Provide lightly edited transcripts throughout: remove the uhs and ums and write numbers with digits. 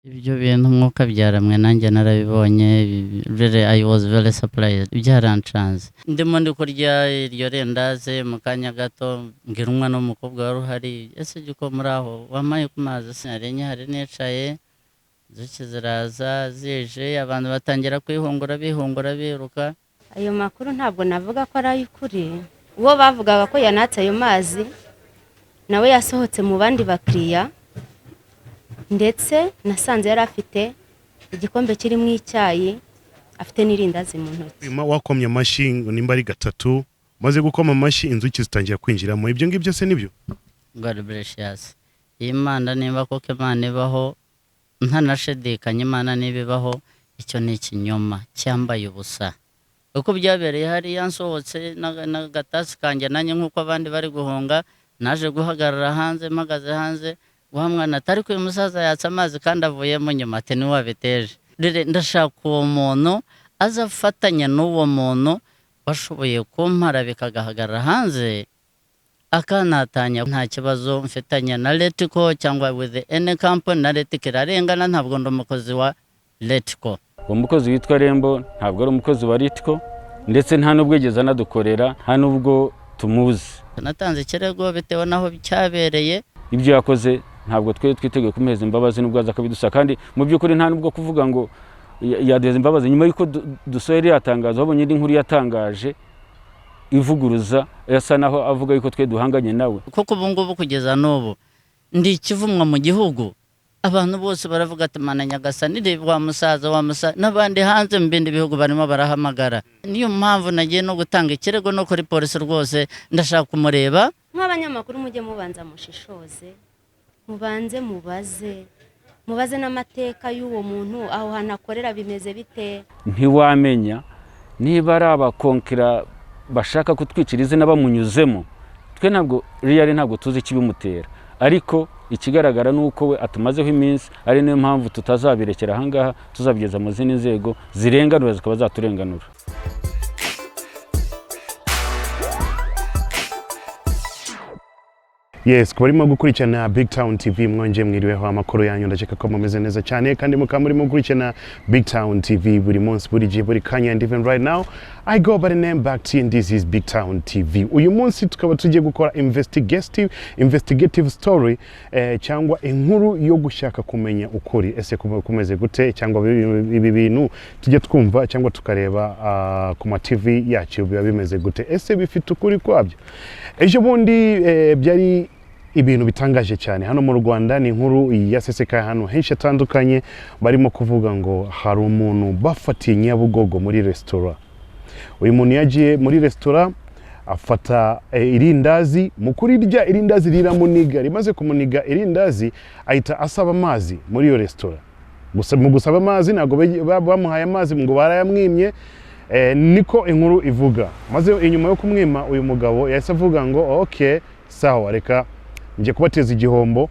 Ibyo bintu Mwuka byaramwe, nanjye narabibonye. Really, I was very surprised, byarancanze. Ndimo ndi kurya iryo rindazi, mu kanya gato mbwira umwana w'umukobwa wari uhari: "Ese giko muri aho wampaye ku mazi?" Sinari nkihari, nicaye, inzuki ziraza. Zije, abantu batangira kwihungura, bihungura, biruka. Ayo makuru ntabwo navuga ko ari ay'ukuri. Uwo bavugaga ko yanatse ayo mazi nawe yasohotse mu bandi bakiriya, ndetse nasanze yari afite igikombe kirimo icyayi, afite n'irindazi mu ntoki. Wakomye amashyi ngo nimba ari gatatu, umaze gukoma amashyi inzuki zitangira kwinjiramo. Ibyo ngibyo se nibyo? God bless us. Iyi Mana, niba koko Imana ibaho, ntanashidikanya, Imana niba ibaho, icyo ni ikinyoma cyambaye ubusa. Uko byabereye hariya, nsohotse n'agatasi kanjye nanjye nk'uko abandi bari guhunga, naje guhagarara hanze. Mpagaze hanze, wa mwana atari ko uyu musaza yatse amazi kandi avuyemo nyuma, ati: "Niwe wabiteje." Rero ndashaka uwo muntu aza afatanya n'uwo muntu washoboye kumpara, bikagahagarara hanze, akanatanya. Nta kibazo mfitanye na Ritco cyangwa with any company. Na Ritco irarengana, ntabwo ndi umukozi wa Ritco. Uwo mukozi witwa Rembo ntabwo ari umukozi wa Ritco, ndetse nta n'ubwo yigeze anadukorera, nta n'ubwo tumuzi. Natanze ikirego bitewe n'aho cyabereye. Ibyo yakoze, ntabwo twe twiteguye kumuheza imbabazi n'ubwo aza akabidusaba. Kandi mu by'ukuri nta n'ubwo kuvuga ngo yaduheza imbabazi nyuma y'uko dusohoye iriya tangazo, wabonye indi nkuru yatangaje ivuguruza, yasa naho avuga yuko twe duhanganye nawe. Kuko ubu ngubu, kugeza n'ubu, ndi ikivumwa mu gihugu. Abantu bose baravuga ati: "Mana nyagasani, reba wa musaza, wa musaza." N'abandi hanze mu bindi bihugu barimo barahamagara. Niyo mpamvu nagiye no gutanga ikirego no kuri polisi. Rwose ndashaka kumureba. Nk'abanyamakuru, mujye mubanza mushishoze, mubanze mubaze, mubaze n'amateka y'uwo muntu, aho hantu akorera bimeze bite. Ntiwamenya niba ari abakonkera bashaka kutwicira izina bamunyuzemo. Twe ntabwo riyari, ntabwo tuzi ikibimutera, ariko ikigaragara ni uko we atumazeho iminsi, ari niyo mpamvu tutazabirekera ahangaha, tuzabigeza mu zindi nzego zirenganura, zikaba zaturenganura. Yes, ku barimo gukurikirana Big Town TV, mwongeye mwiriweho. Amakuru yanyu, ndakeka ko mumeze neza cyane, kandi mukaba murimo gukurikirana Big Town TV buri munsi, buri gihe, buri kanya. And even right now, I go by the name Back T and this is Big Town TV. Uyu munsi tukaba tugiye gukora investigative story, cyangwa inkuru yo gushaka kumenya ukuri. Ese kumeze gute? Cyangwa ibi bintu tujye twumva cyangwa tukareba ku ma TV yacu biba bimeze gute? Ese bifite ukuri kwabyo? Ejo bundi byari ibintu bitangaje cyane hano mu Rwanda. Ni inkuru yasesekaye ahantu henshi hatandukanye, barimo kuvuga ngo hari umuntu bafatiye Nyabugogo muri resitora. Uyu muntu yagiye muri resitora, afata irindazi. Mu kurirya irindazi riramuniga. Rimaze kumuniga irindazi, ahita asaba amazi muri iyo resitora. Gusa mu gusaba amazi, ntabwo bamuhaye amazi, ngo barayamwimye. Niko inkuru ivuga. Maze inyuma yo kumwima, uyu mugabo yahise avuga ngo: "Ok, sawa, reka njye kubateza igihombo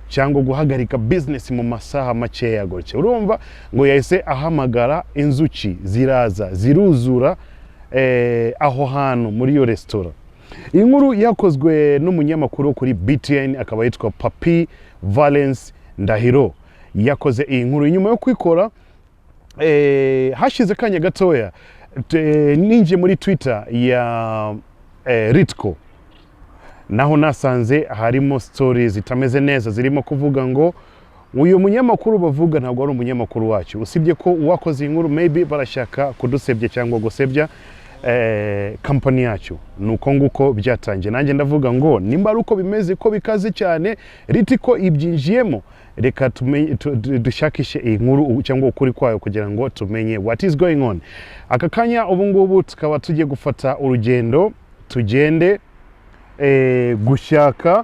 cyangwa guhagarika business mu masaha makeya." Gutya urumva ngo yahise ahamagara inzuki, ziraza ziruzura aho hantu muri iyo resitora. Iyi nkuru yakozwe n'umunyamakuru wo kuri BTN, akaba yitwa Papi Valence Ndahiro. Yakoze iyi nkuru. Nyuma yo kuyikora, hashize akanya gatoya, ninjiye muri Twitter ya Ritco, naho nasanze harimo stories zitameze neza, zirimo kuvuga ngo uyu munyamakuru bavuga ntabwo ari umunyamakuru wacu, usibye ko uwakoze iyi nkuru maybe barashaka kudusebya cyangwa gusebya kampani yacu. Ni uko nguko byatangiye. Nanjye ndavuga ngo nimba ari uko bimeze, ko bikaze cyane, Ritco ibyinjiyemo, reka dushakishe iyi nkuru cyangwa ukuri kwayo kugira ngo tumenye what is going on. Aka kanya ubu ngubu tukaba tugiye gufata urugendo, tugende gushaka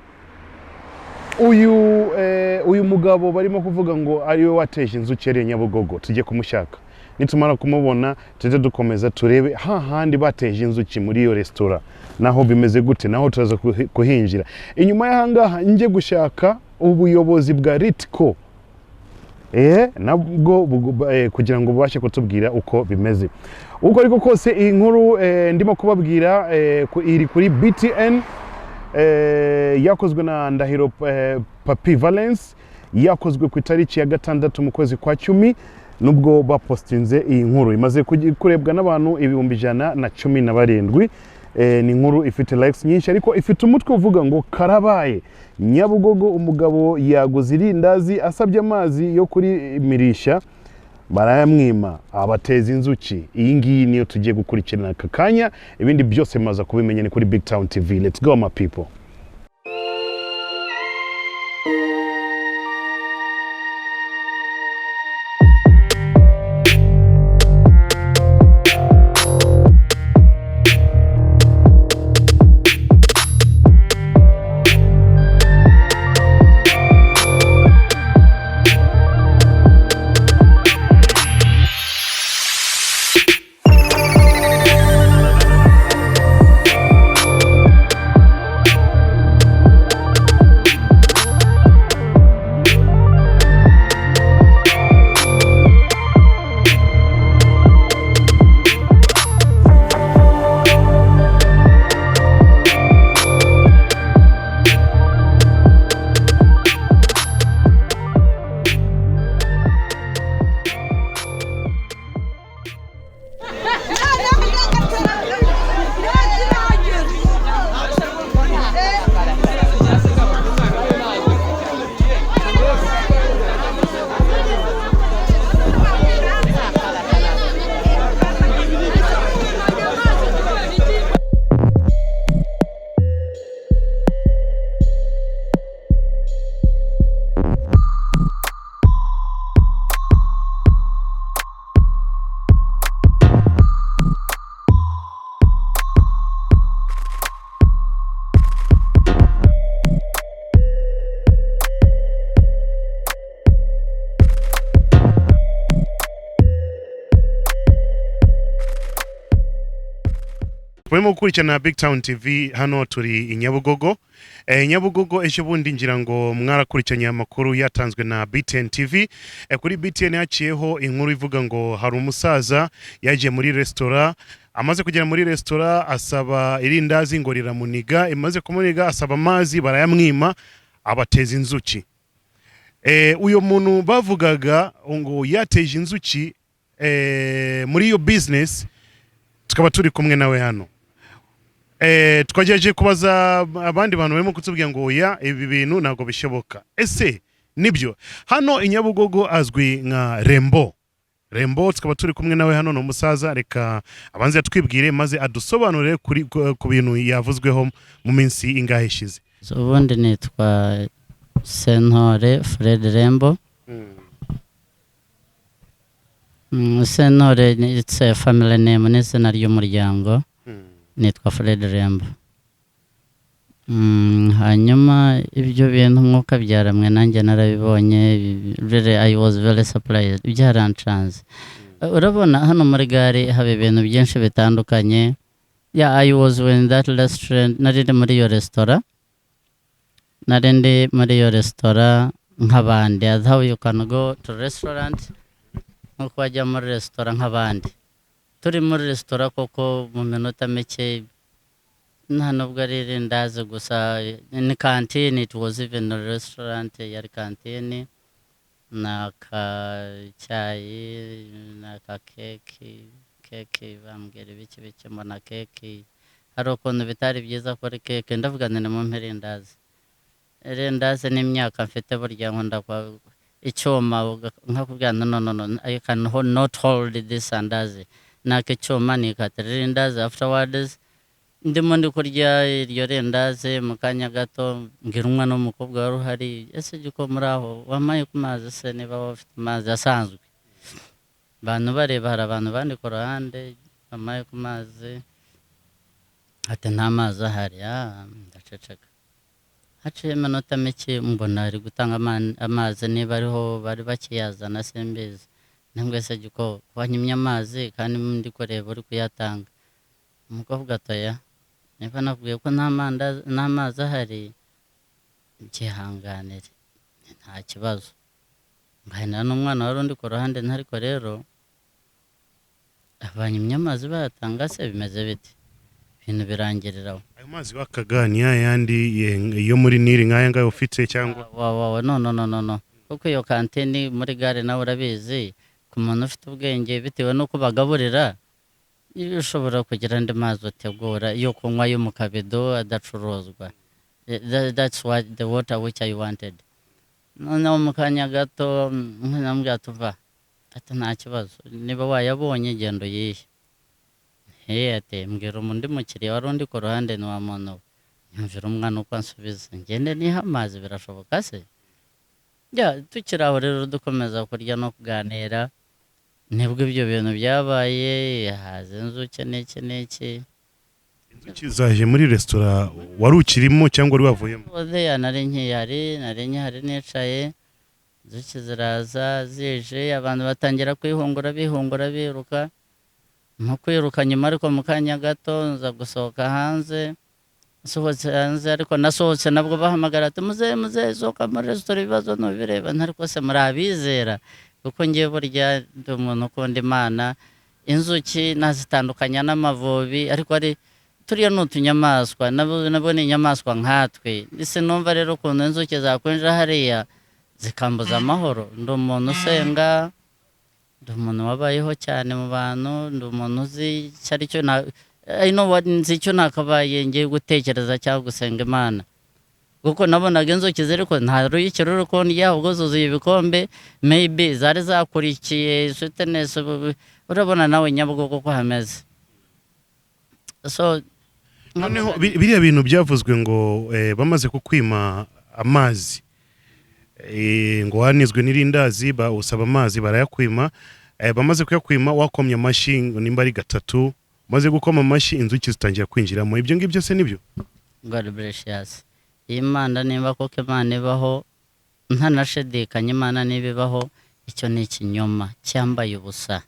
uyu mugabo barimo kuvuga ngo ariwe wateje inzuki yariye Nyabugogo. Tujye kumushaka, nitumara kumubona tujye dukomeza turebe hahandi bateje inzuki muri iyo resitora naho bimeze gute, naho turaza kuhinjira. Inyuma y'ahangaha njye gushaka ubuyobozi bwa Ritco, nabwo kugira ngo bubashe kutubwira uko bimeze. Uko ariko kose, iyi nkuru ndimo kubabwira iri kuri BTN, yakozwe na Ndahiro Papi Valence. Yakozwe ku itariki ya 6 mu kwezi kwa 10, nubwo bapostinze iyi nkuru imaze kurebwa n'abantu 117,000. Ni inkuru ifite likes nyinshi, ariko ifite umutwe uvuga ngo karabaye Nyabugogo, umugabo yaguze irindazi asabye amazi yo kurimirisha barayamwima, abateza inzuki. Iyi ngiyi niyo tugiye gukurikirana aka kanya, ibindi byose mumaze kubimenya ni kuri Big Town TV. Let's go my people. Murimo gukurikirana Big Town TV, hano turi i Nyabugogo. Nyabugogo ejo bundi ngira ngo mwarakurikiranye amakuru yatanzwe na BTN TV. Kuri BTN haciyeho inkuru ivuga ngo hari umusaza yagiye muri resitora, amaze kugera muri resitora asaba irindazi ngo riramuniga, imaze kumuniga asaba amazi barayamwima, abateza inzuki. Uyo muntu bavugaga ngo yateje inzuki muri iyo business, tukaba turi kumwe nawe hano. Twagerageje kubaza abandi bantu barimo kutubwira ngo oya, ibi bintu ntabwo bishoboka. Ese nibyo? Hano i Nyabugogo azwi nka Rembo. Rembo tukaba turi kumwe nawe hano, ni umusaza, reka abanze atwibwire maze adusobanurire ku bintu yavuzweho mu minsi ingahe ishize. Ubundi nitwa Sentore Fred Rembo. Sentore it's a family name, ni izina ry'umuryango. Nitwa Fred Rembo. Hanyuma ibyo bintu mwuka byaramwe nanjye narabibonye, really I was very surprised, byarancanze. Urabona hano muri gare haba ibintu byinshi bitandukanye. Yeah, I was in that restaurant, nari ndi muri iyo resitora, nari ndi muri iyo resitora nk'abandi, as how you can go to restaurant, nk'uko wajya muri resitora nk'abandi. Turi muri resitora koko mu minota mike, nta nubwo ari irindazi gusa, ni kantine, it was even a restaurant, yari kantine, n'aka cyayi, n'aka keki, keki bambwira ibiki biki, mbona keki, hari ukuntu bitari byiza kuri keke, ndavuga nti nimumpe irindazi. Irindazi n'imyaka mfite burya nkunda kwa icyuma, nkakubwira no no no no, I can not hold this andazi. Naka icyuma nikatira irindazi, afterwards ndimo ndi kurya iryo rindazi, mu kanya gato mbwira umwana w'umukobwa wari uhari, ese giko muri aho wampaye ku mazi se, niba waba ufite amazi asanzwe. Abantu bareba, hari abantu bandi ku ruhande, wampaye ku mazi, ati nta mazi ahari. Ndaceceka. Haciye iminota mike mbona ari gutanga amazi, niba ariho bari bakiyazana simbizi. Ntabwo se giko wanyimye amazi kandi ndi kureba uri kuyatanga. Umukobwa atoya, niba nakubwiye ko nta mazi ahari, byihanganire nta kibazo. Nganira n'umwana wari undi ku ruhande, ariko rero abanyimye amazi bayatanga se bimeze bite? Ibintu birangiriraho. Ayo mazi wakaga ni yayandi yo muri Nili nk'aya ngaya ufite cyangwa? Wa no no no no no. Kuko iyo kantine muri gare, nawe urabizi, ku muntu ufite ubwenge, bitewe n'uko bagaburira, iyo ushobora kugira andi mazi utegura yo kunywa yo mu kabido adacuruzwa. That's what the water which I wanted. Noneho mu kanya gato namubwira, tuva ati: "Nta kibazo, niba wayabonye genda uyihe." He, ati mbwira undi mukiriya wari undi ku ruhande, ni wa muntu we, nyumvira umwana uko ansubiza, ngende niha amazi, birashoboka se? Ya, tukiri aho rero dukomeza kurya no kuganira, nibwo ibyo bintu byabaye, haza inzuki n'iki n'iki. Inzuki zaje muri resitora wari ukirimo cyangwa wari wavuyemo? Odeya, nari nkihari nicaye, inzuki ziraza. Zije, abantu batangira kwihungura, bihungura, biruka mu kwiruka nyuma. Ariko mu kanya gato nza gusohoka hanze. Nsohotse hanze, ariko nasohotse nabwo bahamagara ati: "Muzehe, muzehe, sohoka muri resitora, ibibazo ntubireba." Ariko se muri abizera? Kuko ngiye burya ndi umuntu ukunda Imana, inzuki nazitandukanya n'amavubi, ariko ari turiya ni utunyamaswa, nabo ni inyamaswa nkatwe. Sinumva rero ukuntu inzuki zakwinjira hariya zikambuza amahoro. Ndi umuntu usenga, ndi umuntu wabayeho cyane mu bantu, ndi umuntu uzi icyo ari cyo I know what, nzi icyo nakabaye ngiye gutekereza cyangwa gusenga Imana, kuko nabonaga inzuki ziri ko nta ruyuki ruri kundya, ubwo zuzuye ibikombe, maybe zari zakurikiye sweetness. Urabona nawe Nyabugogo ko hameze, so Noneho biriya bintu byavuzwe ngo bamaze kukwima amazi, ngo wanizwe n'irindazi, usaba amazi barayakwima, bamaze kuyakwima wakomye amashyi ngo nimba ari gatatu, umaze gukoma amashyi inzuki zitangira kwinjiramo. Ibyo ngibyo se nibyo? God bless us. Iyi Mana, niba koko Imana ibaho, ntanashidikanya Imana niba ibaho, icyo ni ikinyoma cyambaye ubusa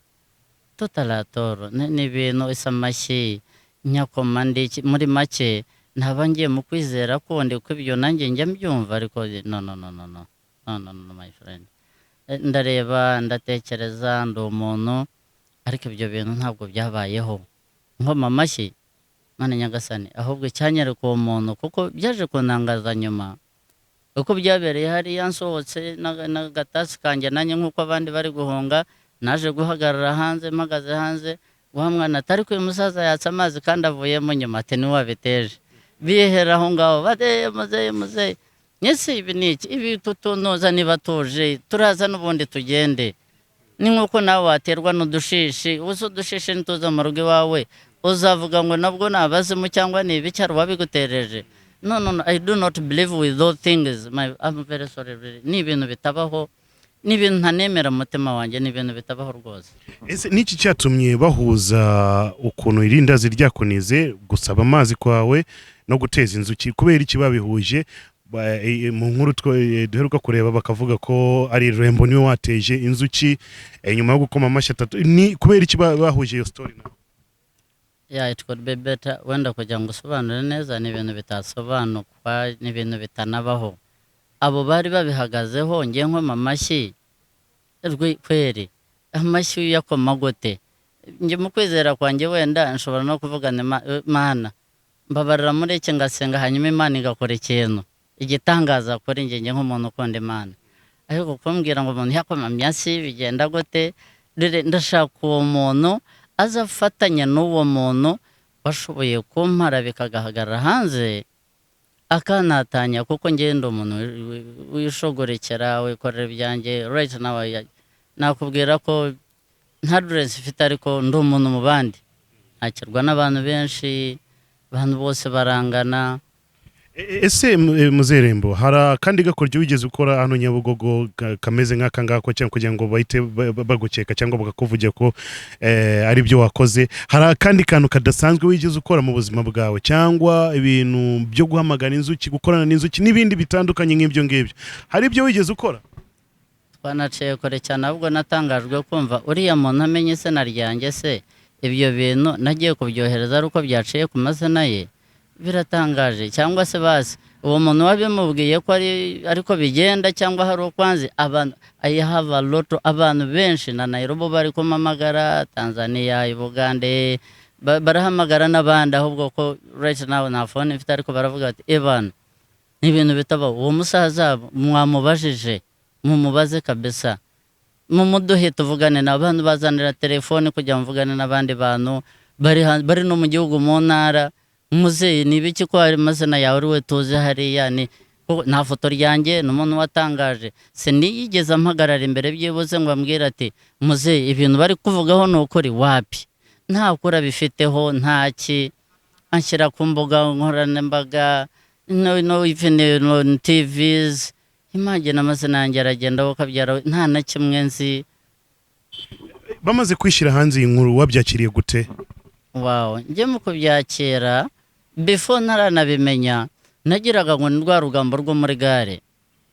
tutaratoro. Ni ibintu isa amashyi nyakoma ndiki. Muri make ntaba ngiye mu kwizera kundi, kuko ibyo nanjye njya mbyumva, ariko no, no, no, no, no, no, no, no, my friend. Ndareba, ndatekereza, ndi umuntu, ariko ibyo bintu ntabwo byabayeho nkoma amashyi. Mana nyagasani, ahubwo icyanyereka uwo muntu, kuko byaje kuntangaza nyuma uko byabereye hariya. Nsohotse n'agatasi kanjye nanjye nk'uko abandi bari guhunga, naje guhagarara hanze. Mpagaze hanze, wa mwana ati: "Ariko uyu musaza yatse amazi kandi avuyemo nyuma." Ati: "Niwe wabiteje." Bihera aho ngaho, bate: "Muzehe, muzehe." Ese ibi ni iki? Ibi tutunoza niba tuje turaza n'ubundi tugende. Ni nk'uko nawe waterwa n'udushishi. Ubusa udushishi ntituza mu rugo iwawe, uzavuga ngo nabwo ni abazimu cyangwa ni ibiki, hari uwabigutereje? No, no, no, I do not believe with those things. I'm very sorry, really. Ni ibintu bitabaho, ni ibintu ntanemera mu mutima wanjye, ni ibintu bitabaho rwose. Ese niki cyatumye bahuza ukuntu irindazi ryakunize, gusaba amazi kwawe no guteza inzuki? Kubera iki babihuje? Mu nkuru duheruka kureba bakavuga ko ari Rembo niwe wateje inzuki, nyuma yo gukoma amashyi atatu. Ni kubera iki bahuje iyo story nawe? Yeah, it could be better wenda kugira ngo usobanure neza. Ni ibintu bitasobanukwa, ni ibintu bitanabaho. Abo bari babihagazeho, ngiye nkoma amashyi kweri, amashyi uyakoma gute? Njye mu kwizera kwanjye wenda nshobora no kuvuga nti: "Mana, mbabarira muri iki," ngasenga, hanyuma Imana igakora ikintu igitangaza kuri njye, njye nk'umuntu ukunda Imana. Ariko kumbwira ngo umuntu yakoma amashyi bigenda gute? Rero ndashaka uwo muntu aza afatanya n'uwo muntu washoboye kumpara bikagahagarara hanze akanatanya, kuko njye ndi umuntu wishogorekera, wikorera ibyanjye. Right now nakubwira ko nta address mfite, ariko ndi umuntu mu bandi, nakirwa n'abantu benshi, abantu bose barangana. Ese Muzehe Rembo, hari akandi gakoryo wigeze ukora hano Nyabugogo kameze nk'aka ngako, cyangwa kugira ngo bahite bagukeka cyangwa bakakuvugira ko ari byo wakoze? Hari akandi kantu kadasanzwe wigeze ukora mu buzima bwawe, cyangwa ibintu byo guhamagara inzuki, gukorana n'inzuki n'ibindi bitandukanye nk'ibyo ngibyo, hari ibyo wigeze ukora? Twanaciye kure cyane. Ahubwo natangajwe kumva uriya muntu amenye izina ryanjye. Se ibyo bintu nagiye kubyohereza ari uko byaciye ku mazina ye? Biratangaje. Cyangwa se basi uwo muntu wabimubwiye ko ari ariko bigenda, cyangwa hari uko anzi. Abantu, I have a lot, abantu benshi na Nairobi bari kumpamagara, Tanzania, Bugande barahamagara n'abandi, ahubwo ko right now nta phone mfite, ariko baravuga bati: "Evan, ni ibintu bitabaho, uwo musaza mwamubajije." Mumubaze kabisa, mumuduhe tuvugane n'abantu, bazanira telefone kugira ngo mvugane n'abandi bantu bari no mu gihugu, mu ntara. Muzeyi, ni ibiki ko hari amazina yawe ari we tuzi hariya? Ni kuko nta foto ryanjye, ni umuntu watangaje, siniyigeze ampagarara imbere byibuze ngo ambwire ati: "Muzeyi, ibintu bari kuvugaho ni ukuri." Wapi, nta kuri abifiteho, ntaki anshyira ku mbuga nkoranyambaga, no even on TVs. Imagine, amazina yanjye aragenda ukabyara, nta na kimwe nzi. Bamaze kwishyira hanze iyi nkuru, wabyakiriye gute? Wow, njye mu kubyakira, before ntaranabimenya, nagiraga ngo ni rwa rugambo rwo muri gare,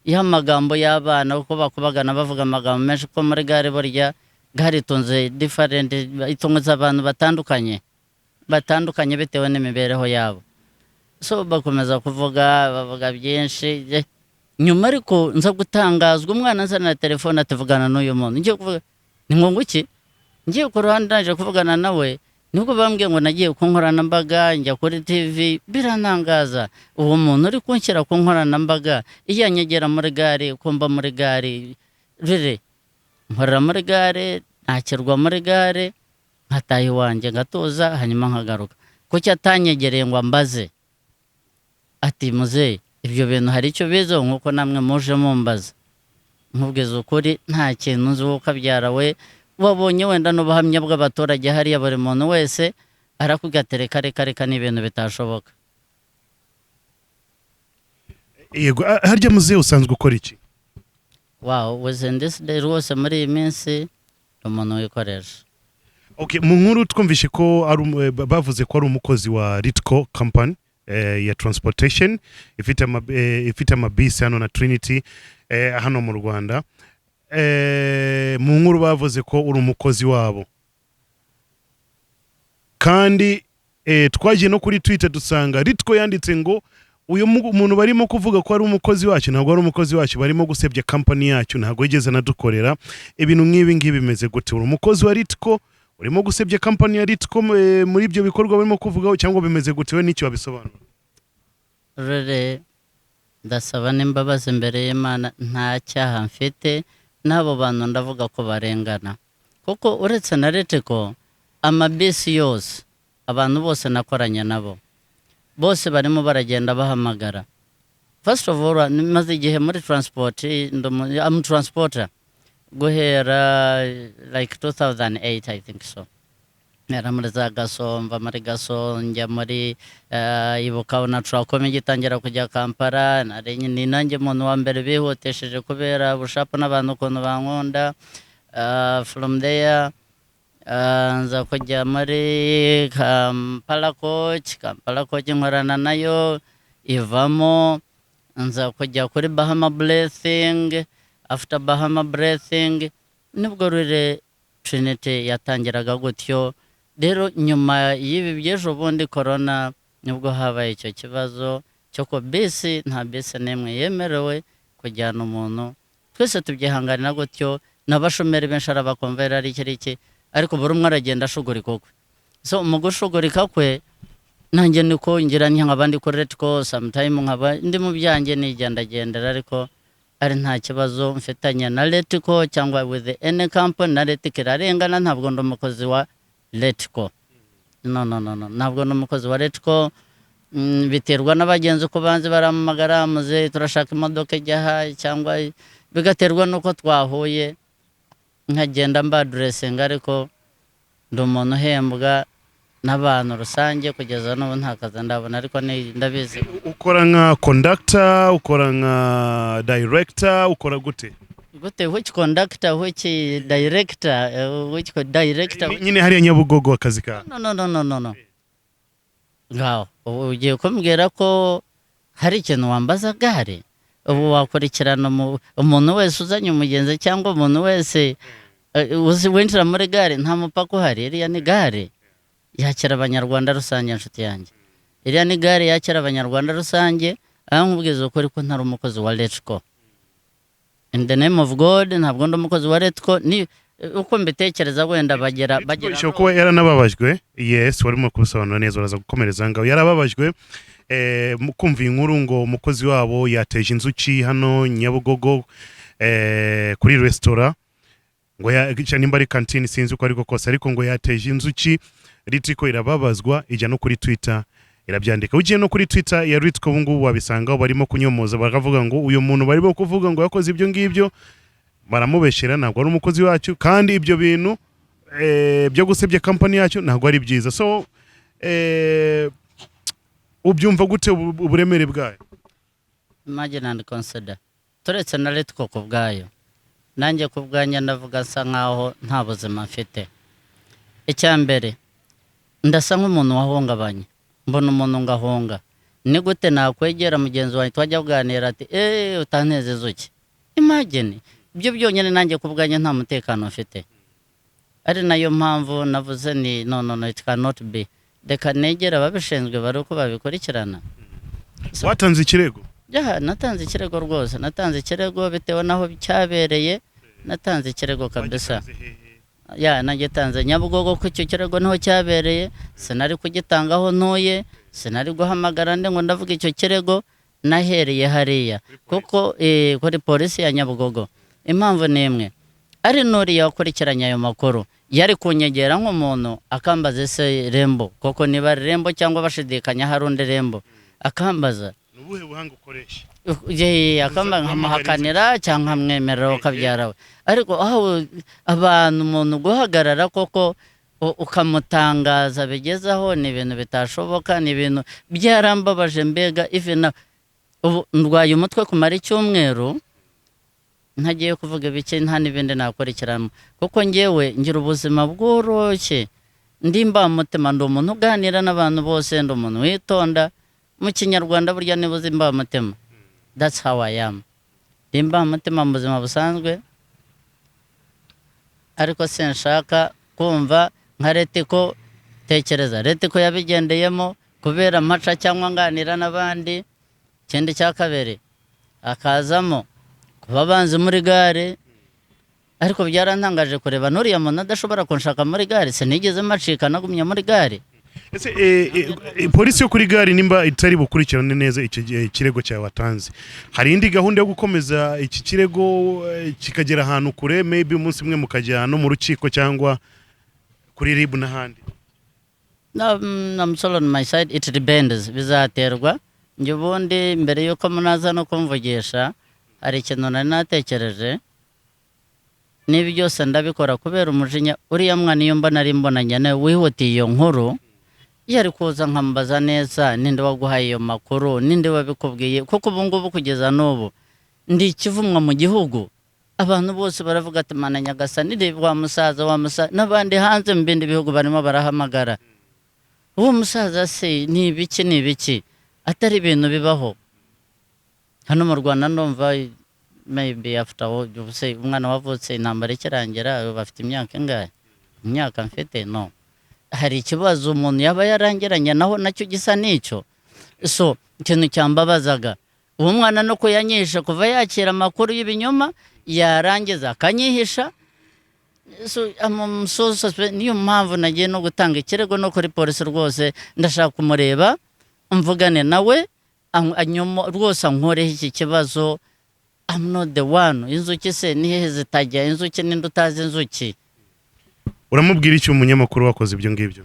iyo amagambo y'abana uko bakubagana bavuga amagambo menshi, ko muri gare burya gare itunze different, itunze abantu batandukanye batandukanye bitewe n'imibereho yabo. So bakomeza kuvuga, bavuga byinshi. Nyuma ariko nza gutangazwa, umwana azana telefone ati: "Vugana n'uyu muntu." Ngiye kuvuga ni ngo iki, ngiye ku ruhande, naje kuvugana nawe, nibwo bambwiye ngo nagiye ku nkoranyambaga, njya kuri TV. Birantangaza, uwo muntu uri kunshyira ku nkoranyambaga, iyo anyegera muri gare, kumva muri gare rere, nkorera muri gare, ntakirwa muri gare, nkataha iwanjye ngatuza, hanyuma nkagaruka. Kuki atanyegereye ngo ambaze ati: "Muzehe, ibyo bintu hari icyo bizeho?" Nk'uko namwe muje mumbaza. Nkubwiza ukuri, nta kintu nzi, wowe ukabyara we. Wabonye wenda n'ubuhamya bw'abaturage hariya, buri muntu wese arakubwira ati: "Reka, reka, reka, ni ibintu bitashoboka." Yego, harya muzehe usanzwe ukora iki? Wow, within this day, rwose muri iyi minsi ni umuntu wikoresha. Okay, mu nkuru twumvishe ko ari bavuze ko ari umukozi wa Ritco company ya transportation ifite amabisi hano na Trinity hano mu Rwanda. Mu nkuru bavuze ko uri umukozi wabo, kandi twagiye no kuri Twitter dusanga Ritco yanditse ngo uyu muntu barimo kuvuga ko ari umukozi wacu ntabwo ari umukozi wacu, barimo gusebya company yacu, ntabwo yigeze anadukorera. Ibintu nk'ibi ngibi bimeze gute? Uri umukozi wa Ritco urimo gusebya company ya Ritco muri ibyo bikorwa barimo kuvugaho, cyangwa bimeze gute? We n'icyo wabisobanura? Rere, ndasaba n'imbabazi imbere y'Imana, nta cyaha mfite n'abo bantu. Ndavuga ko barengana, kuko uretse na Ritco, amabisi yose, abantu bose nakoranye nabo bose barimo baragenda bahamagara. First of all, maze igihe muri transport, I'm transporter guhera like 2008, I think so. Mpera muri za Gaso, mva muri Gaso njya muri Ibuka na Tracom igitangira kujya Kampala. Nari ni nanjye muntu wa mbere bihutishije kubera bushapu n'abantu ukuntu bankunda. From there nza kujya muri Kampala Coach. Kampala Coach nkorana nayo, ivamo, nza kujya kuri Bahama Blessing. After Bahama Blessing nibwo rure Trinity yatangiraga gutyo. Rero nyuma y'ibi by'ejo bundi corona, nibwo habaye icyo kibazo cyo ko bisi, nta bisi n'imwe yemerewe kujyana umuntu. Twese tubyihanganira gutyo, n'abashomeri benshi arabakomvera, ari iki iki, ariko buri umwe aragenda ashugurika ukwe. So mu gushugurika kwe, nanjye niko ngira nti nkaba ndi kuri Ritco, sometime nkaba ndi mu byanjye nigendagendera, ariko ari nta kibazo mfitanye na Ritco cyangwa with any company. Na Ritco irarengana, ntabwo ndi umukozi wa Ritco. No, no, no, no, ntabwo ndi umukozi wa Ritco. Biterwa n'abagenzi uko banze barampamagara: "Muze, turashaka imodoka ijya aha," cyangwa bigaterwa n'uko twahuye, nkagenda mbaduresinga. Ariko ndi umuntu uhembwa n'abantu rusange, kugeza n'ubu nta kazi ndabona, ariko ndabizi. Ukora nka conductor, ukora nka director, ukora gute? Gute? Which conductor, which director, which director? Nyine hariya Nyabugogo akazi kawe. No, no, no, no, no, no. Ngaho ubu ugiye kumbwira ko hari ikintu wambaza gare. Ubu wakurikirana umuntu wese uzanye umugenzi cyangwa umuntu wese uzi winjira muri gare? Nta mupaka uhari. Iriya ni gare yakira abanyarwanda rusange, inshuti yanjye. Iriya ni gare yakira abanyarwanda rusange. Aho nkubwiza ukuri ko ntari umukozi wa Ritco. In the name of God, ntabwo ndi umukozi wa Ritco. Ni uko mbitekereza, wenda bagera Ishobora kuba yaranababajwe. Yes, warimo kubisobanura neza, uraza gukomereza ngaho. Yarababajwe mu kumva iyi nkuru ngo umukozi wabo yateje inzuki hano Nyabugogo. kuri resitora ngo nimba ari kantine, sinzi uko ariko kose, ariko ngo yateje inzuki. Ritiko irababazwa, ijya no kuri Twitter irabyandika. Ugiye no kuri Twitter ya Ritiko ubu ngubu wabisangaho, barimo kunyomoza, bakavuga ngo uyu muntu barimo kuvuga ngo yakoze ibyo ngibyo baramubeshyera, ntabwo ari umukozi wacu, kandi ibyo bintu byo gusebya kampani yacu ntabwo ari byiza. So ubyumva gute, uburemere bwayo? Imagine and consider, turetse na Ritiko ku bwayo, nanjye ku bwanjye ndavuga nsa nkaho nta buzima mfite. Icya mbere, ndasa nk'umuntu wahungabanye, mbona umuntu ngahunga. Ni gute nakwegera mugenzi wanjye twajya kuganira ati: "Eee, utanteza inzuki?" Imagine, ibyo byonyine nanjye ku bwanjye nta mutekano mfite, ari nayo mpamvu navuze ni no, no, no, it cannot be, reka negere ababishinzwe bari uko babikurikirana. Watanze ikirego? Yeah, natanze ikirego rwose, natanze ikirego bitewe n'aho cyabereye, natanze ikirego kabisa. Wagitanze hehe? Yeah, nagitanze Nyabugogo, ko icyo kirego niho cyabereye. Sinari kugitanga aho ntuye, sinari guhamagara ndi ngo ndavuga icyo kirego. Nahereye hariya kuko kuri polisi ya Nyabugogo. Impamvu ni imwe, ari n'uriya wakurikiranye ayo makuru yari kunyegera nk'umuntu akambaza: "Ese Rembo koko niba ari Rembo cyangwa bashidikanya hari undi Rembo?" Akambaza. Ni ubuhe buhanga ukoresha? Akamba nkamuhakanira cyangwa nkamwemerera, ukabyara we. Ariko aho abantu, umuntu guhagarara koko ukamutangaza bigezaho, ni ibintu bitashoboka, ni ibintu byarambabaje. Mbega even ubu ndwaye umutwe kumara icyumweru, ntagiye kuvuga ibiki, nta n'ibindi nakurikiramo, kuko ngewe ngira ubuzima bworoshye, ndi imbamutima, ndi umuntu uganira n'abantu bose, ndi umuntu witonda. Mu Kinyarwanda burya niba uzi imbamutima, that's how I am. Ndi imbamutima mu buzima busanzwe, ariko sinshaka kumva nka Ritiko. Tekereza Ritiko yabigendeyemo kubera mpaca cyangwa nganira n'abandi. Ikindi cya kabiri, hakazamo kuba banzi muri gare, ariko byarantangaje kureba n'uriya muntu adashobora kunshaka muri gare. Sinigeze macika, nagumye muri gare. Ese polisi yo kuri gare, nimba itari bukurikirane neza icyo gihe ikirego cyawe watanze, hari indi gahunda yo gukomeza iki kirego kikagera ahantu kure, maybe umunsi umwe mukajya no mu rukiko cyangwa kuri RIB n'ahandi? No, I'm sorry, on my side it depends, bizaterwa. Njye ubundi mbere y'uko munaza no kumvugisha, hari ikintu nari natekereje. Niba byose ndabikora kubera umujinya, uriya mwana iyo mbona ari mbonanye nawe wihutiye iyo nkuru, yari kuza nkamubaza neza: "Ninde waguhaye iyo makuru? Ninde wabikubwiye?" Kuko ubu ngubu kugeza n'ubu ndi ikivumwa mu gihugu. Abantu bose baravuga ati: "Mana nyagasani, reba wa musaza, wa musaza." N'abandi hanze mu bindi bihugu barimo barahamagara: "Uwo musaza se ni ibiki, ni ibiki?" Atari ibintu bibaho hano mu Rwanda. Ndumva maybe after all, se umwana wavutse intambara ikirangira bafite imyaka ingahe? Imyaka mfite, no hari ikibazo umuntu yaba yarangiranye naho nacyo gisa n'icyo. So ikintu cyambabazaga, uwo mwana no kuyanyisha kuva yakira amakuru y'ibinyoma, yarangiza akanyihisha. So, I'm so niyo mpamvu nagiye no gutanga ikirego no kuri polisi rwose. Ndashaka kumureba, mvugane nawe, rwose ankoreho iki kibazo. I'm not the one. Inzuki se ni hehe zitajya? Inzuki, ninde utazi inzuki? Uramubwira iki umunyamakuru wakoze ibyo ngibyo?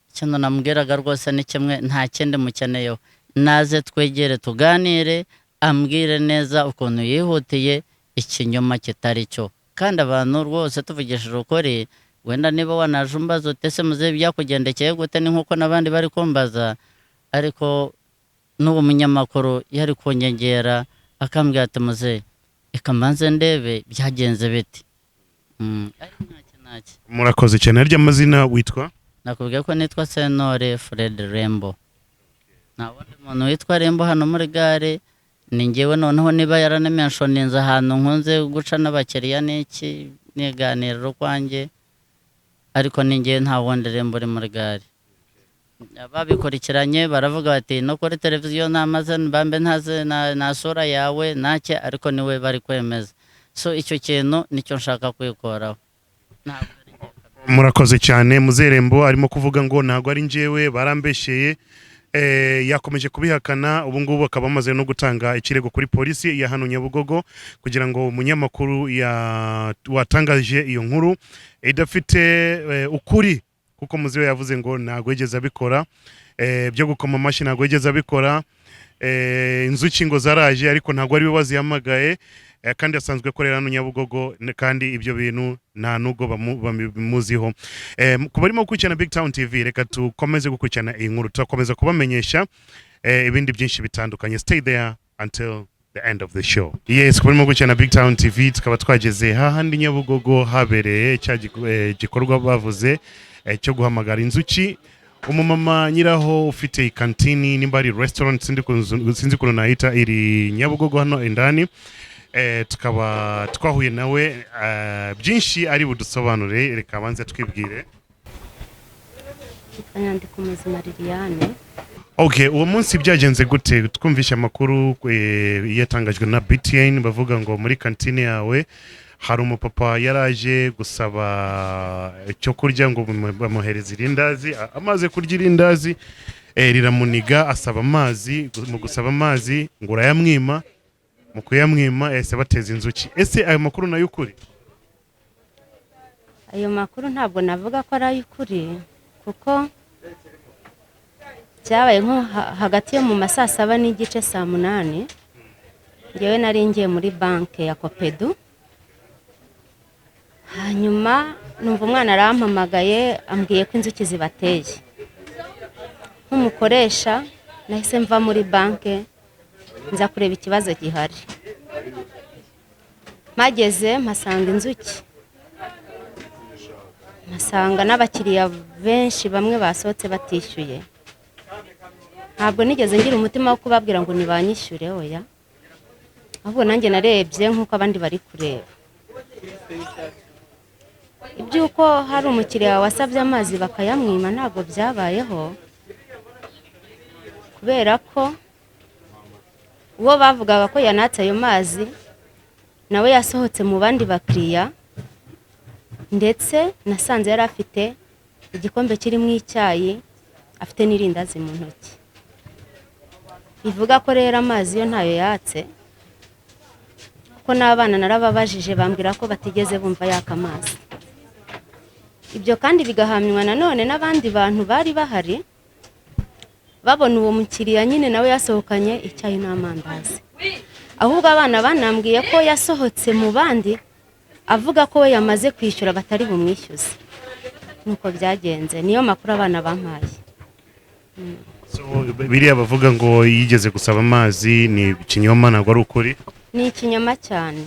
Ikintu namubwiraga rwose ni kimwe, nta kindi mukeneyeho: naze twegere tuganire, ambwire neza ukuntu yihutiye ikinyoma kitari cyo. Kandi abantu rwose tuvugishije ukuri, wenda niba wanaje umbaza uti: "Ese muzehe byakugendekeye gute?" Ni nk'uko n'abandi bari kumbaza, ariko n'uwo munyamakuru yari kunyegera akambwira ati: "Muzehe, reka mbanze ndebe byagenze bite." Ariko ntacyo, ntacyo. Murakoze cyane. Harya amazina witwa? Nakubwiye ko nitwa Sentore Fred Rembo. Nta wundi muntu witwa Rembo hano muri gare, ni ngewe. Noneho niba yaranamenshoninze ahantu nkunze guca n'abakiriya n'iki, niganirira ukwanjye, ariko ni ngewe, nta wundi Rembo uri muri gare. Ababikurikiranye baravuga bati no kuri televiziyo nta mazina bambe ntazi nta sura yawe ntacye, ariko niwe bari kwemeza. So icyo kintu nicyo nshaka kwikoraho, ntabwo ari njye. Murakoze cyane. Muzerembo arimo kuvuga ngo ntabwo ari njyewe, barambeshyeye. Yakomeje kubihakana. Ubu ngubu akaba amaze no gutanga ikirego kuri polisi ya hano Nyabugogo kugira ngo umunyamakuru watangaje iyo nkuru idafite ukuri, kuko muzi we yavuze ngo ntabwo yigeze abikora, byo gukoma amashyi ntabwo yigeze abikora, inzuki ngo zaraje ariko ntabwo ari we wazihamagaye, kandi asanzwe akorera hano Nyabugogo, kandi ibyo bintu nta nubwo bamuziho. Ku barimo gukurikirana Big Town TV, reka dukomeze gukurikirana iyi nkuru, turakomeza kubamenyesha ibindi byinshi bitandukanye. Stay there until the end of the show. Yes, ku barimo gukurikirana Big Town TV, tukaba twageze hahandi Nyabugogo habereye cya gikorwa bavuze cyo guhamagara inzuki. Umumama nyiraho ufite ikantini, nimba ari restaurant, sinzi ukuntu nayita, iri Nyabugogo hano indani, tukaba twahuye nawe, byinshi ari budusobanure. Reka abanze twibwire. Yitwa Nyandiko Muzima Liliane. Okay, uwo munsi byagenze gute? Twumvishe amakuru yatangajwe na BTN, bavuga ngo muri kantine yawe hari umupapa yaraje gusaba icyo kurya, ngo bamuhereze irindazi. Amaze kurya irindazi, riramuniga, asaba amazi. Mu gusaba amazi ngo urayamwima, mu kuyamwima yahise bateza inzuki. Ese ayo makuru nayo ukuri? Ayo makuru ntabwo navuga ko ari ay'ukuri, kuko byabaye nko hagati yo mu ma 7:30, 8:00. Ngewe nari ngiye muri banki ya COPEDU, hanyuma numva umwana arampamagaye ambwiye ko inzuki zibateye. Nk'umukoresha nahise mva muri banki nza kureba ikibazo gihari. Mpageze mpasanga inzuki, mpasanga n'abakiriya benshi, bamwe basohotse batishyuye. Ntabwo nigeze ngira umutima wo kubabwira ngo ntibanyishyure, oya, ahubwo nanjye narebye nk'uko abandi bari kureba. Iby'uko hari umukiriya wasabye amazi bakayamwima ntabwo byabayeho, kubera ko uwo bavugaga ko yanatse ayo mazi nawe yasohotse mu bandi bakiriya, ndetse nasanze yari afite igikombe kirimo icyayi, afite n'irindazi mu ntoki. Bivuga ko rero amazi yo ntayo yatse, kuko n'abana narababajije bambwira ko batigeze bumva yaka amazi. Ibyo kandi bigahamywa nanone n'abandi bantu bari bahari, babona uwo mukiriya nyine nawe yasohokanye icyayi n'amandazi. Ahubwo abana banambwiye ko yasohotse mu bandi avuga ko we yamaze kwishyura, batari bumwishyuze. Nuko byagenze, niyo makuru abana bampaye. So, biriya bavuga ngo yigeze gusaba amazi ni ikinyoma, ntabwo ari ukuri? Ni ikinyoma cyane.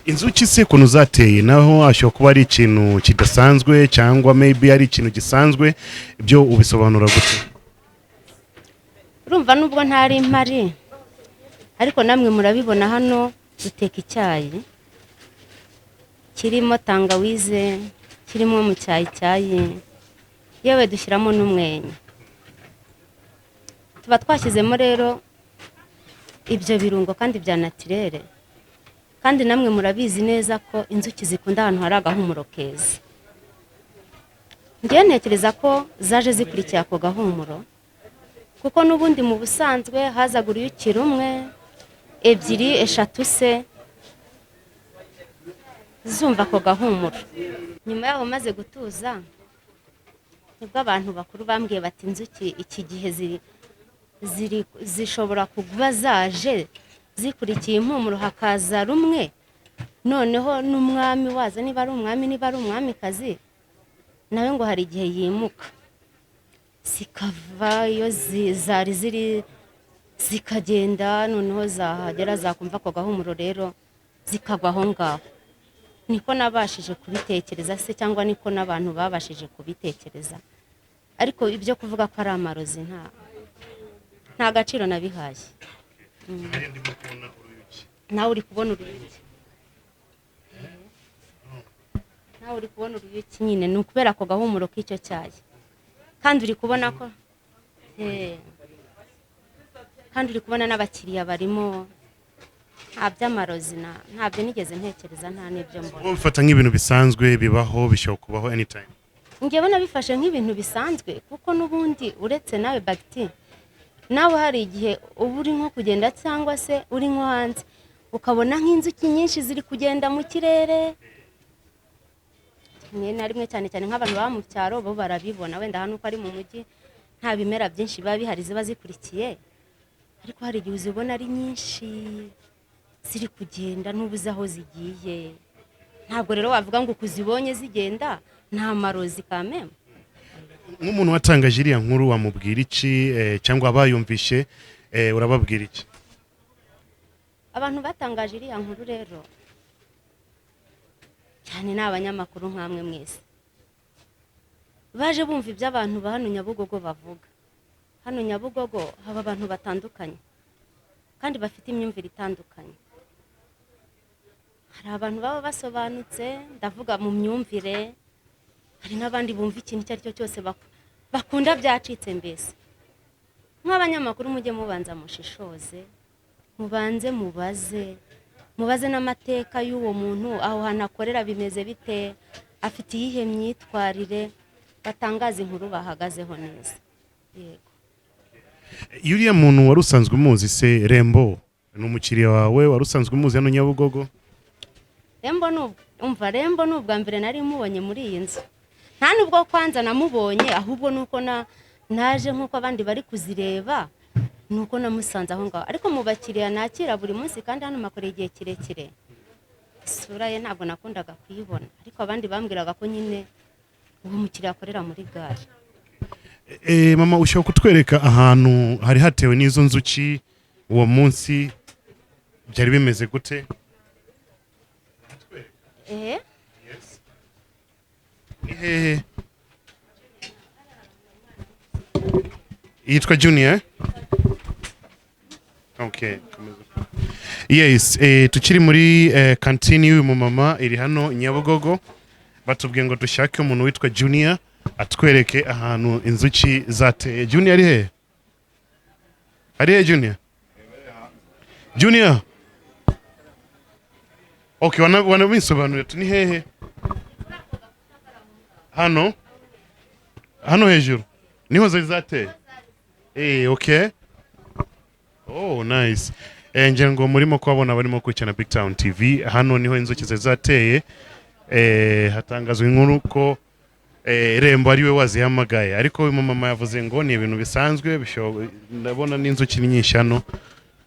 Inzuki se ukuntu zateye, naho ashobora kuba ari ikintu kidasanzwe cyangwa maybe ari ikintu gisanzwe, ibyo ubisobanura gute? Urumva, nubwo ntari mpari, ariko namwe murabibona, hano duteka icyayi kirimo tangawize, kirimo mu cyayi cyayi, yewe dushyiramo n'umwenya. Tuba twashyizemo rero ibyo birungo kandi bya naturel, kandi namwe murabizi neza ko inzuki zikunda ahantu hari agahumuro keza. Ngewe ntekereza ko zaje zikurikiye ako gahumuro, kuko n'ubundi mu busanzwe hazaga uruyuki rumwe, ebyiri, eshatu se, zumva ako gahumuro. Nyuma yaho maze gutuza, nibwo abantu bakuru bambwiye bati inzuki iki gihe ziri zishobora kuba zaje zikurikiye impumuro, hakaza rumwe, noneho n'umwami wazo, niba ari umwami, niba ari umwamikazi, nawe ngo hari igihe yimuka, zikava iyo zari ziri zikagenda, noneho zahagera zakumva ako gahumuro rero zikagwa aho ngaho. Niko nabashije kubitekereza se, cyangwa niko n'abantu babashije kubitekereza. Ariko ibyo kuvuga ko ari amarozi nta gaciro nabihaye. Nawe uri kubona uruyuki, nawe uri kubona uruyuki nyine ni ukubera ako gahumuro k'icyo cyayi. Kandi uri kubona ko kandi uri kubona n'abakiriya barimo. Nta by'amarozi, ntabyo nigeze ntekereza, nta n'ibyo mbona. Wowe ubifata nk'ibintu bisanzwe bibaho, bishobora kubaho anytime? Njyewe nabifashe nk'ibintu bisanzwe, kuko n'ubundi uretse nawe bagiti, nawe hari igihe uba uri nko kugenda cyangwa se uri nko hanze, ukabona nk'inzuki nyinshi ziri kugenda mu kirere rimwe na rimwe, cyane cyane nk'abantu baba mu cyaro bo barabibona. Wenda hano uko ari mu mujyi nta bimera byinshi biba bihari ziba zikurikiye, ariko hari igihe uzibona ari nyinshi ziri kugenda ntubuze aho zigiye. Ntabwo rero wavuga ngo ukuzibonye zigenda nta marozi kameme. Nk'umuntu watangaje iriya nkuru wamubwira iki, cyangwa abayumvishe, urababwira iki? Abantu batangaje iriya nkuru rero cyane ni abanyamakuru nk'amwe mwese baje bumva ibyo abantu ba hano Nyabugogo bavuga. Hano Nyabugogo haba abantu batandukanye kandi bafite imyumvire itandukanye. Hari abantu baba basobanutse, ndavuga mu myumvire, hari n'abandi bumva ikintu icyo ari cyo cyose bakunda byacitse. Mbese nk'abanyamakuru mujye mubanza mushishoze, mubanze mubaze n'amateka y'uwo muntu, aho hantu akorera bimeze bite, afite iyihe myitwarire, batangaza inkuru bahagazeho neza. Yego. Iyo uriya muntu wari usanzwe umuzi se, Rembo ni umukiriya wawe wari usanzwe umuzi hano Nyabugogo? Rembo ni umva, Rembo ni ubwa mbere nari mubonye muri iyi nzu. Nta nubwo kwanza namubonye, ahubwo nuko na naje nk'uko abandi bari kuzireba, nuko namusanze aho ngaho. Ariko mu bakiriya nakira buri munsi kandi hano makoreye igihe kirekire, isura ye ntabwo nakundaga kuyibona, ariko abandi bambwiraga ko nyine uwo mukiriya akorera muri gare. Mama, ushobora kutwereka ahantu hari hatewe n'izo nzuki uwo munsi, byari bimeze gute? Ni hehe? Yitwa Junior? Okay, komeza. Yes, tukiri muri kantini y'uyu mumama iri hano Nyabugogo, batubwiye ngo dushake umuntu witwa Junior atwereke ahantu inzuki zateye. Junior ari hehe? Ari hehe Junior? Junior? Okay, wanabisobanurira tu ni hehe? Hano? Hano hejuru. Niho zari zateye? Okay. Oh, nice. Ngira ngo murimo kubabona barimo gukurikirana Big Town TV. Hano niho inzuki zari zateye. Hatangazwa inkuru ko Rembo ariwe wazihamagaye, ariko uyu mumama yavuze ngo ni ibintu bisanzwe, ndabona n'inzuki ni nyinshi hano,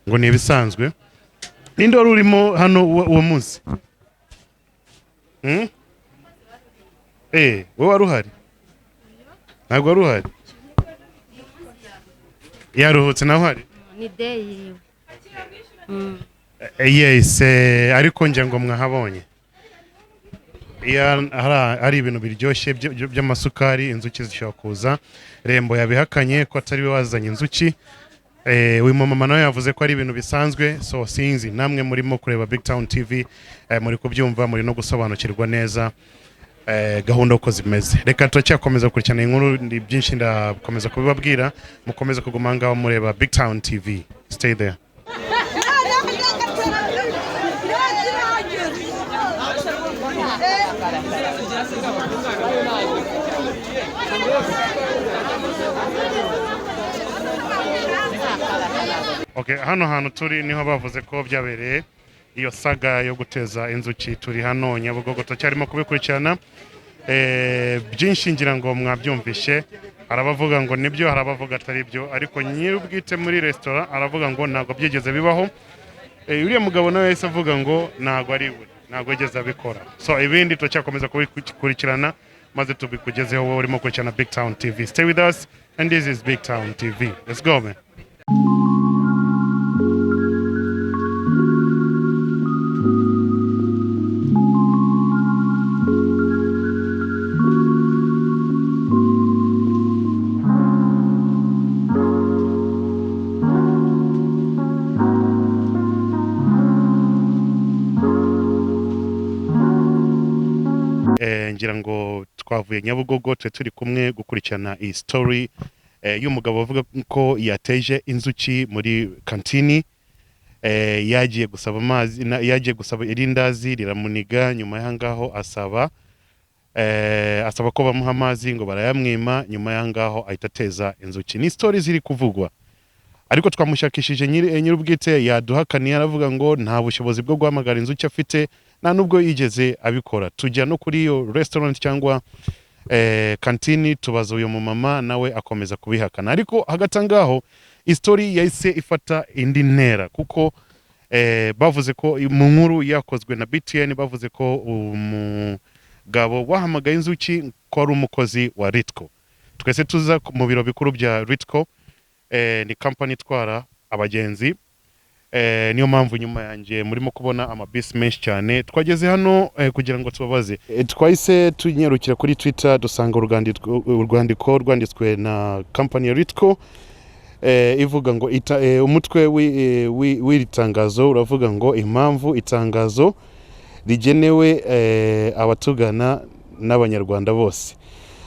ngo ni ibisanzwe. Ninde wari urimo hano uwo munsi? Wowe wari uhari? Ntabwo wari uhari? Yaruhutse nawe uhari? Ni day yiwe. Yes, ariko ngira ngo mwahabonye. Iyo hari ibintu biryoshye by'amasukari, inzuki zishobora kuza. Rembo yabihakanye ko atari we wazanye inzuki. Uyu mumama nawe yavuze ko ari ibintu bisanzwe. So sinzi, namwe murimo kureba Big Town TV, muri kubyumva, muri no gusobanukirwa neza gahunda uko zimeze. Reka turacyakomeza gukurikirana inkuru, ni byinshi ndakomeza kubibabwira. Mukomeze kuguma ngaho mureba Big Town TV. Stay there. Okay, hano hantu turi niho bavuze ko byabereye iyo saga yo guteza inzuki. Turi hano Nyabugogo, turacyarimo kubikurikirana. Byinshi ngira ngo mwabyumvishe. Hari abavuga ngo nibyo, hari abavuga atari byo, ariko nyir'ubwite muri resitora aravuga ngo ntabwo byigeze bibaho. Uriya mugabo nawe yahise avuga ngo ntabwo ari we, ntabwo yigeze abikora. So ibindi turacyakomeza kubikurikirana maze tubikugezeho wowe urimo gukurikirana Big Town TV. Stay with us and this is Big Town TV. Let's go, man. Ngira ngo twavuye Nyabugogo, twe turi kumwe gukurikirana iyi story y'umugabo avuga ko yateje inzuki muri kantini. Yagiye gusaba amazi, yagiye gusaba irindazi riramuniga, nyuma y'aho ngaho asaba Asaba ko bamuha amazi ngo barayamwima. Nyuma y'aho ahita ateza inzuki. Ni story ziri kuvugwa, ariko twamushakishije, nyir'ubwite yaduhakaniye, aravuga ngo nta bushobozi bwo guhamagara inzuki afite, nta nubwo yigeze abikora. Tujya no kuri iyo restaurant cyangwa kantini, tubaza uyu mumama, nawe akomeza kubihakana. Ariko hagati aho ngaho i story yahise ifata indi ntera, kuko bavuze ko mu nkuru yakozwe na BTN, bavuze ko umugabo wahamagaye inzuki ko ari umukozi wa Ritco. Twese tuza mu biro bikuru bya Ritco, ni company itwara abagenzi, niyo mpamvu nyuma yanjye murimo kubona amabisi menshi cyane. Twageze hano kugira ngo tubabaze. Twahise tunyarukira kuri Twitter, dusanga urwandiko rwanditswe na company ya Ritco, ivuga ngo umutwe w'iri tangazo uravuga ngo impamvu itangazo rigenewe abatugana n'Abanyarwanda bose.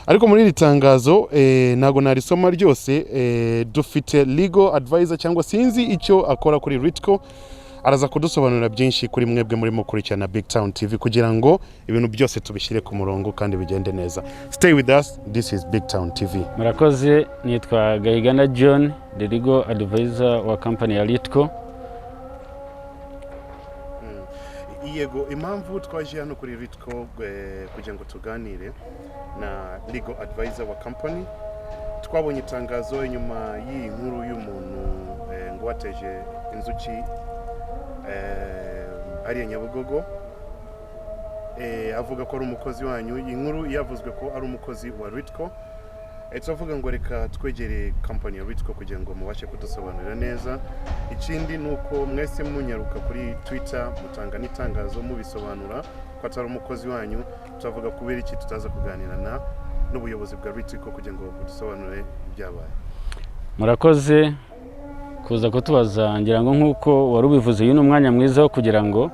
Ariko muri iri tangazo, ntabwo narisoma ryose. Dufite legal advisor, cyangwa sinzi icyo akora kuri Ritco, araza kudusobanurira byinshi kuri mwebwe murimo gukurikirana Big Town TV, kugira ngo ibintu byose tubishyire ku murongo kandi bigende neza. Stay with us, this is Big Town TV. Murakoze. Nitwa Gahigana John, the legal advisor wa company ya Ritco. Yego, impamvu twaje hano kuri Ritco kugira ngo tuganire na legal advisor wa company, twabonye itangazo inyuma y'iyi nkuru y'umuntu ngo wateje inzuki hariya Nyabugogo, avuga ko ari umukozi wanyu. Iyi nkuru yavuzwe ko ari umukozi wa Ritco. Turavuga ngo reka twegere company ya Ritco kugira ngo mubashe kudusobanurira neza. Ikindi ni uko mwese munyaruka kuri Twitter mutanga n'itangazo mubisobanura ko atari umukozi wanyu. Turavuga kubera iki tutaza kuganira na n'ubuyobozi bwa Ritco kugira ngo budusobanurire ibyabaye. Murakoze kuza kutubaza. Ngira ngo nk'uko wari ubivuze, uyu ni umwanya mwiza wo kugira ngo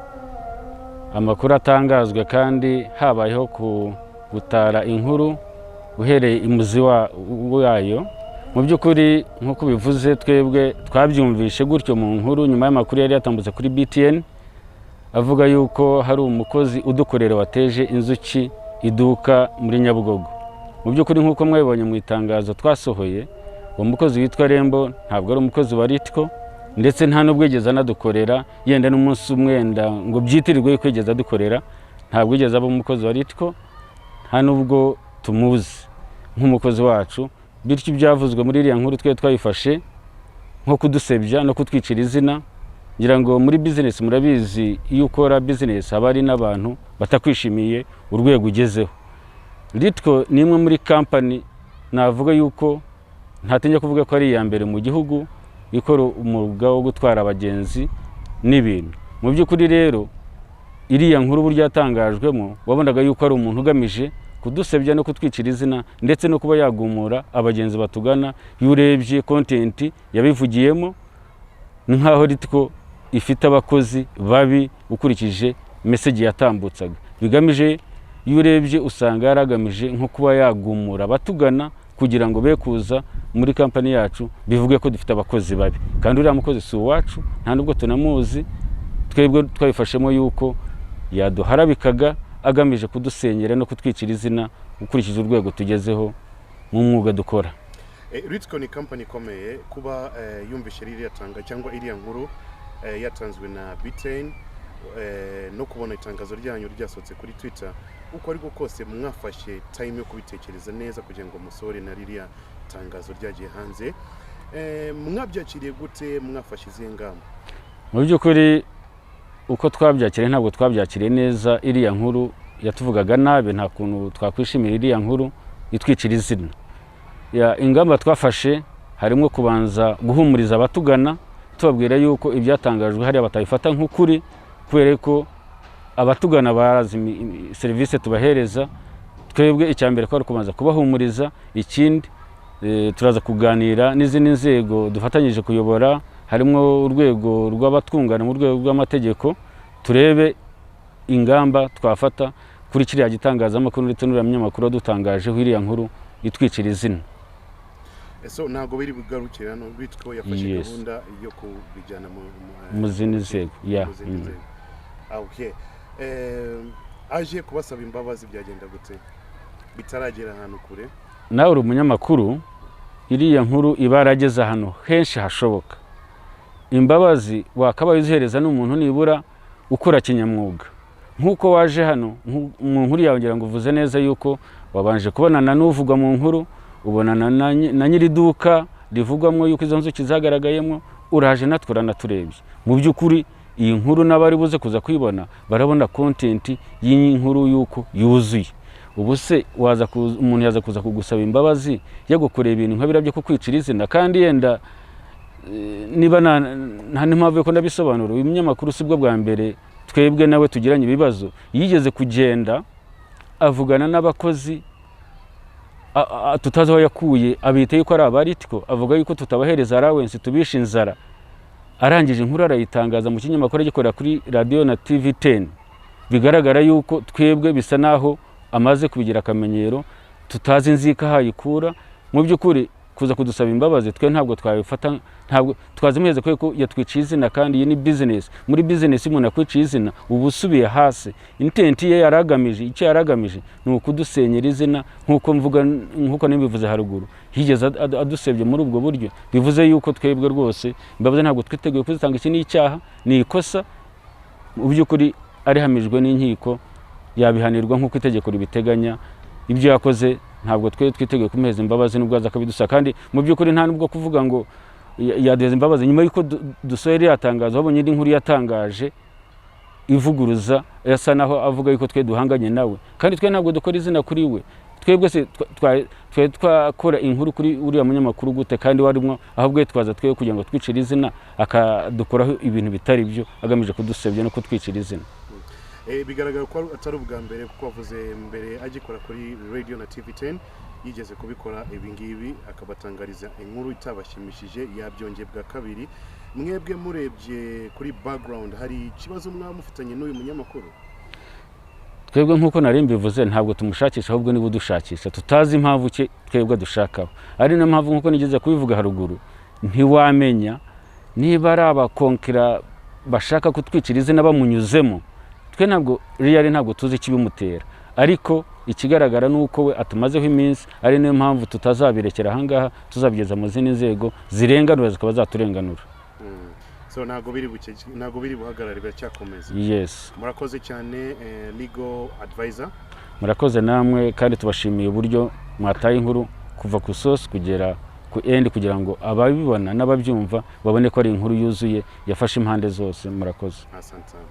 amakuru atangazwe, kandi habayeho gutara inkuru uhereye imuzi wayo. Mu by'ukuri, nk'uko bivuze, twebwe twabyumvishe gutyo mu nkuru nyuma y'amakuru yari yatambutse kuri BTN avuga yuko hari umukozi udukorera wateje inzuki iduka muri Nyabugogo. Mu by'ukuri, nk'uko mwabibonye mu itangazo twasohoye, uwo mukozi witwa Rembo ntabwo ari umukozi wa Ritco, ndetse nta n'ubwo yigeze anadukorera yenda n'umunsi umwe, wenda ngo byitirirwe yuko yigeze adukorera. Ntabwo yigeze aba umukozi wa Ritco, nta n'ubwo tumuzi nk'umukozi wacu. Bityo ibyavuzwe muri iriya nkuru twe twayifashe nko kudusebya no kutwicira izina. Ngira ngo muri bizinesi murabizi, iyo ukora bizinesi haba hari n'abantu batakwishimiye urwego ugezeho. Ritco ni imwe muri kampani navuga yuko ntatinya kuvuga ko ari iya mbere mu gihugu ikora umwuga wo gutwara abagenzi n'ibintu. Mu by'ukuri rero, iriya nkuru uburyo yatangajwemo, wabonaga yuko ari umuntu ugamije kudusebya no kutwicira izina, ndetse no kuba yagumura abagenzi batugana. Iyo urebye content yabivugiyemo, ni nk'aho Ritco ifite abakozi babi ukurikije message yatambutsaga. Bigamije, iyo urebye usanga yaragamije nko kuba yagumura abatugana kugira ngo be kuza muri kampani yacu, bivuge ko dufite abakozi babi. Kandi uriya mukozi si uwacu, nta nubwo tunamuzi. Twebwe twabifashemo yuko yaduharabikaga agamije kudusenyera no kutwicira izina ukurikije urwego tugezeho mu mwuga dukora. Ritco ni company ikomeye. Kuba yumvishe ririya tanga cyangwa iriya nkuru yatanzwe na BTN, no kubona itangazo ryanyu ryasohotse kuri Twitter, uko ariko kose mwafashe time yo kubitekereza neza kugira ngo musohore na ririya tangazo ryagiye hanze. Mwabyakiriye gute? Mwafashe izihe ngamba? Mu by'ukuri, uko twabyakiriye, ntabwo twabyakiriye neza. Iriya nkuru yatuvugaga nabi, nta kuntu twakwishimira iriya nkuru itwicira izina. Ingamba twafashe harimo kubanza guhumuriza abatugana, tubabwira yuko ibyatangajwe hariya batabifata nk'ukuri, kubera ko abatugana barazi serivisi tubahereza. Twebwe icya mbere kwari kubanza kubahumuriza. Ikindi, turaza kuganira n'izindi nzego dufatanyije kuyobora, harimo urwego rw'abatwunganira mu rwego rw'amategeko, turebe ingamba twafata kuri kiriya gitangazamakuru ndetse n'uriya munyamakuru wadutangajeho iriya nkuru itwicira izina. So ntabwo biri bugarukire hano, Ritco yafashe Yes. gahunda yo kubijyana mu zindi nzego, yeah. Mu zindi nzego. Ah, okay. Aje kubasaba imbabazi byagenda gute bitaragera ahantu kure? Nawe uri umunyamakuru, iriya nkuru iba yarageze ahantu henshi hashoboka. Imbabazi wakabaye uzihereza n'umuntu nibura ukora kinyamwuga, nk'uko waje hano mu nkuru yawe, ngira ngo uvuze neza yuko wabanje kubonana n'uvugwa mu nkuru, ubonana na nyiri iduka rivugwamo yuko izo nzuki zagaragayemo, uraje natwe uranaturebye. Mu by'ukuri iyi nkuru n'abari buze kuza kuyibona barabona content y'iyi nkuru yuko yuzuye. Ubu se waza umuntu yaza kuza kugusaba imbabazi yagukoreye ibintu nka biriya byo kukwicira izina? Kandi yenda niba nta n'impamvu yo ko ndabisobanura, uyu munyamakuru si bwo bwa mbere twebwe nawe tugiranye ibibazo. Yigeze kugenda avugana n'abakozi tutazi aho yakuye, abita yuko ari abaritiko, avuga yuko tutabahereza allowance, tubishe inzara. Arangije inkuru arayitangaza mu kinyamakuru agikorera kuri radiyo na TV 10. Bigaragara yuko twebwe bisa naho amaze kubigira akamenyero, tutazi inzika ahayikura. Mu by'ukuri kuza kudusaba imbabazi twe ntabwo twabifata, ntabwo twazimuheze kubera ko yatwiciye izina, kandi iyi ni business. Muri business iyo umuntu akwiciye izina uba usubiye hasi. Intent ye yaragamije, icyo yaragamije ni ukudusenyera izina, nk'uko mvuga, nk'uko nibivuze haruguru, yigeze adusebye muri ubwo buryo. Bivuze yuko twebwe rwose imbabazi ntabwo twiteguye kuzitanga. Iki ni icyaha, ni ikosa. Mu by'ukuri arihamijwe n'inkiko yabihanirwa nk'uko itegeko ribiteganya. Ibyo yakoze ntabwo twe twiteguye kumuheza imbabazi nubwo aza akabidusaba. Kandi mu by'ukuri nta nubwo kuvuga ngo yaduheza imbabazi nyuma y'uko dusohoye iriya tangazo, wabonye indi nkuru yatangaje ivuguruza, yasa naho avuga yuko twe duhanganye nawe, kandi twe ntabwo dukora izina kuri we. Twebwe se twari twakora inkuru kuri uriya munyamakuru gute kandi warimo? Ahubwo twaza twebwe kugira ngo twicire izina, akadukoraho ibintu bitari byo agamije kudusebya no kutwicira izina. Bigaragara ko atari ubwa mbere, kuko wavuze mbere agikora kuri radio na TV 10 yigeze kubikora ibi ngibi, akabatangariza inkuru itabashimishije. Yabyongeye bwa kabiri. Mwebwe murebye kuri background, hari ikibazo mwaba mufitanye n'uyu munyamakuru? Twebwe nk'uko nari mbivuze, ntabwo tumushakisha, ahubwo niba udushakisha tutazi impamvu ki twebwe dushakaho. Ari nayo mpamvu, nk'uko nigeze kubivuga haruguru, ntiwamenya niba ari abakonkera bashaka kutwicira izina bamunyuzemo. Twe ntabwo riyari, ntabwo tuzi ikibimutera, ariko ikigaragara ni uko we atumazeho iminsi. Ari nayo mpamvu tutazabirekera ahangaha, tuzabigeza mu zindi nzego zirenganura, zikaba zaturenganura. So ntabwo biri buhagarare, biracyakomeza. Yes. Murakoze cyane, legal advisor. Murakoze namwe, kandi tubashimiye uburyo mwataye inkuru kuva ku source kugera ku end, kugira ngo ababibona n'ababyumva babone ko ari inkuru yuzuye yafashe impande zose. Murakoze. Asante sana.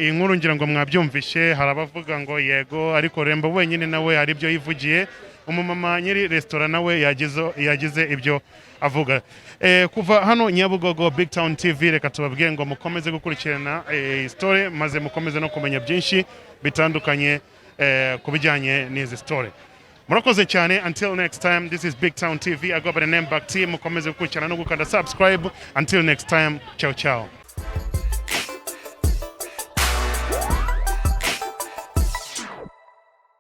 Iyi nkuru ngira ngo mwabyumvishe. Hari abavuga ngo yego, ariko Rembo wenyine nawe hari ibyo yivugiye. Umumama nyiri resitora nawe yagize ibyo avuga. Kuva hano Nyabugogo, Big Town TV, reka tubabwire ngo mukomeze gukurikirana story, maze mukomeze no kumenya byinshi bitandukanye ku bijyanye n'izi story. Murakoze cyane. Until next time, this is Big Town TV. I go by the name Bakti. Mukomeze gukurikirana no gukanda subscribe. Until next time, ciao ciao.